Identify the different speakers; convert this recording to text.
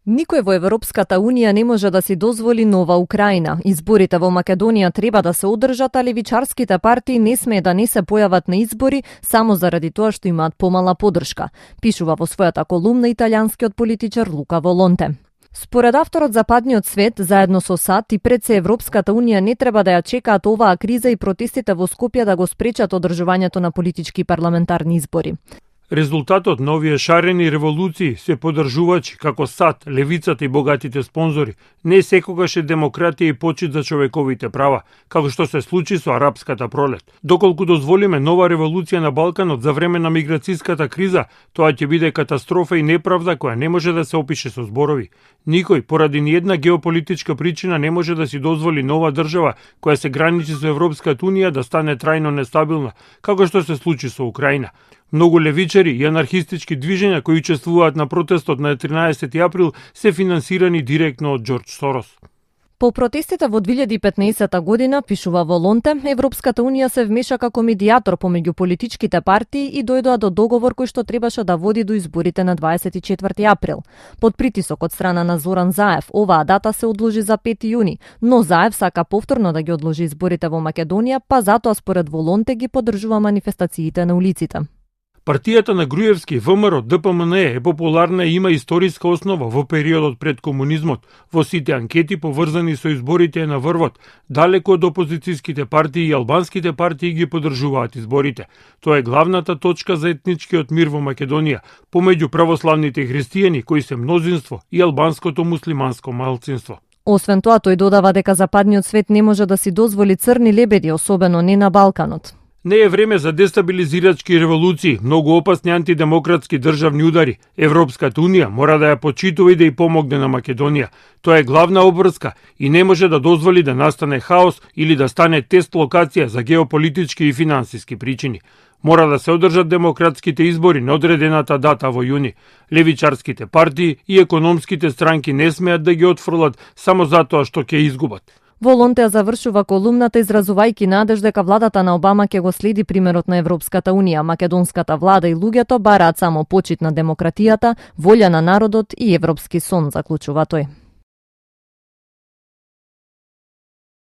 Speaker 1: Никој во Европската Унија не може да си дозволи нова Украина. Изборите во Македонија треба да се одржат, а левичарските партии не смее да не се појават на избори само заради тоа што имаат помала поддршка, пишува во својата колумна италијанскиот политичар Лука Волонте. Според авторот, западниот свет, заедно со САД и пред се Европската Унија не треба да ја чекаат оваа криза и протестите во Скопје да го спречат одржувањето на политички и парламентарни избори.
Speaker 2: Резултатот на овие шарени револуции се поддржувачи како САД, левицата и богатите спонзори, не секогаш е демократија и почит за човековите права, како што се случи со арапската пролет. Доколку дозволиме нова револуција на Балканот за време на миграцијската криза, тоа ќе биде катастрофа и неправда која не може да се опише со зборови. Никој, поради ниедна геополитичка причина, не може да си дозволи нова држава која се граничи со Европската Унија да стане трајно нестабилна, како што се случи со Украина. Многу левичари и анархистички движења кои учествуваат на протестот на 13 април се финансирани директно од Џорџ Сорос.
Speaker 1: По протестите во 2015 година, пишува Волонте, Европската Унија се вмеша како медијатор помеѓу политичките партии и дојдоа до договор кој што требаше да води до изборите на 24 април. Под притисок од страна на Зоран Заев, оваа дата се одложи за 5 јуни, но Заев сака повторно да ги одложи изборите во Македонија, па затоа според Волонте ги поддржува манифестациите на улиците.
Speaker 2: Партијата на Груевски, ВМРО, ДПМН е популарна и има историска основа во периодот пред комунизмот. Во сите анкети поврзани со изборите на врвот, далеку од опозицијските партии и албанските партии ги поддржуваат изборите. Тоа е главната точка за етничкиот мир во Македонија, помеѓу православните христијани кои се мнозинство и албанското муслиманско малцинство.
Speaker 1: Освен тоа, тој додава дека западниот свет не може да си дозволи црни лебеди, особено не на Балканот.
Speaker 2: Не е време за дестабилизирачки револуции, многу опасни антидемократски државни удари. Европската Унија мора да ја почитува и да ја помогне на Македонија. Тоа е главна обврска и не може да дозволи да настане хаос или да стане тест локација за геополитички и финансиски причини. Мора да се одржат демократските избори на одредената дата во јуни. Левичарските партии и економските странки не смеат да ги отфрлат само затоа што ќе изгубат.
Speaker 1: Волонте завршува колумната изразувајќи надеж дека владата на Обама ќе го следи примерот на Европската Унија. Македонската влада и луѓето бараат само почит на демократијата, волја на народот и европски сон, заклучува тој.